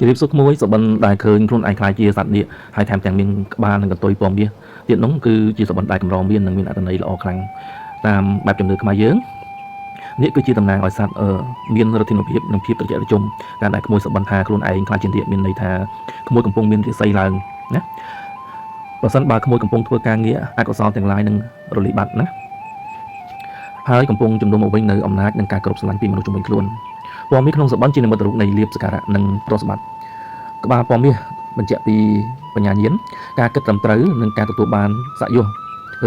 ជរាបសួរក្មួយសុបិនដែលឃើញខ្លួនឯងក្លាយជាសត្វនាគហើយថែមទាំងមានក្បាលនិងកន្ទុយពណ៌មាសទៀតនោះគឺជាសុបិនដែលកម្រមាននិងមានអត្ថន័យល្អខ្លាំងតាមបែបជំនឿខ្មែរយើងនាគគឺជាតំណាងឲ្យសត្វមានឫទ្ធានុភាពនិងភាពត្រជាក់ត្រជុំការដែលក្មួយសុបិនថាខ្លួនឯងក្លាយជានាគមានន័យថាក្មួយកំពុងមានរាសីឡើងណាបើសិនបើក្មួយកំពុងធ្វើការងារអកុសលទាំងឡាយនឹងរលីបាត់ណាហើយកំពុងជំនុំមកវិញនៅអំណាចនិងការគោរពស្រឡាញ់ពីមនុស្សជុំវិញខ្លួនពណ៌មាសក្នុងសុបិនជានិមិត្តរូបនៃលាភសក្ការៈនិងទ្រព្យសម្បត្តិ ក្បាលពណ៌មាសបញ្ជាក់ពីបញ្ញាញាណការគិតត្រឹមត្រូវនិងការទទួលបានស័ក្តិយោ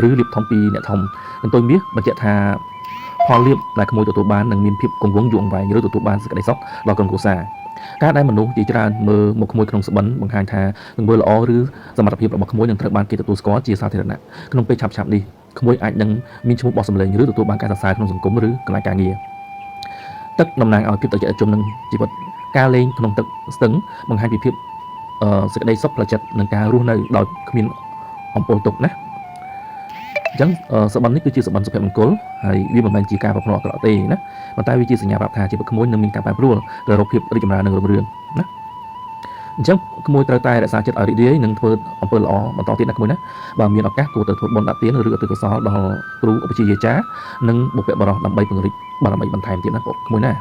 ឬលាភធំពីអ្នកធំកន្ទុយមាសបញ្ជាក់ថាផលលាភដែលក្មួយទទួលបាននឹងមានភាពគង់វង្សយូរអង្វែងឬទទួលបានសេចក្តីសុខដល់ក្រុមគ្រួសារការដែលមនុស្សជាច្រើនមើលមកក្មួយក្នុងសុបិនបង្ហាញថាទង្វើល្អឬសមត្ថភាពរបស់ក្មួយនឹងត្រូវបានគេទទួលស្គាល់ជាសាធារណៈក្នុងពេលឆាប់ៗនេះក្មួយអាចនឹងមានឈ្មោះបោះសម្លេងឬទទួលបានការសរសើរក្នុងសង្គមឬកន្លែងការងារទឹកតំណាងឲ្យភាពត្រជាក់ត្រជុំនិងជីវិតការលេងក្នុងទឹកស្ទឹងបង្ហាញពីភាព សេចក្តីសុខផ្លូវចិត្តនិងការរស់នៅដោយគ្មានអំពើទុក្ខណាអញ្ចឹងសបិននេះគឺជាសបិនសុភមង្គលហើយវាមិនមែនជាការប្រព្រឹត្តអាក្រក់ទេណាប៉ុន្តែវាជាសញ្ញាប្រាប់ថាជីវិតក្មួយនឹងមានការប្រែប្រួលទៅរកភាពរីកចម្រើននិងរុងរឿងណាអញ្ចឹងក្មួយត្រូវតែរក្សាចិត្តឲ្យរីករាយនិងធ្វើអំពើល្អបន្តទៀតណាក្មួយណាបើមានឱកាសគួរទៅធ្វើបុណ្យដាក់ទានឬឧទ្ទិសកុសលដល់គ្រូឧបជាយាចារ្យនិងបុព្វបុរសដើម្បីពង្រីកបារមីបន្ថែមទៀតណាក្មួយណា។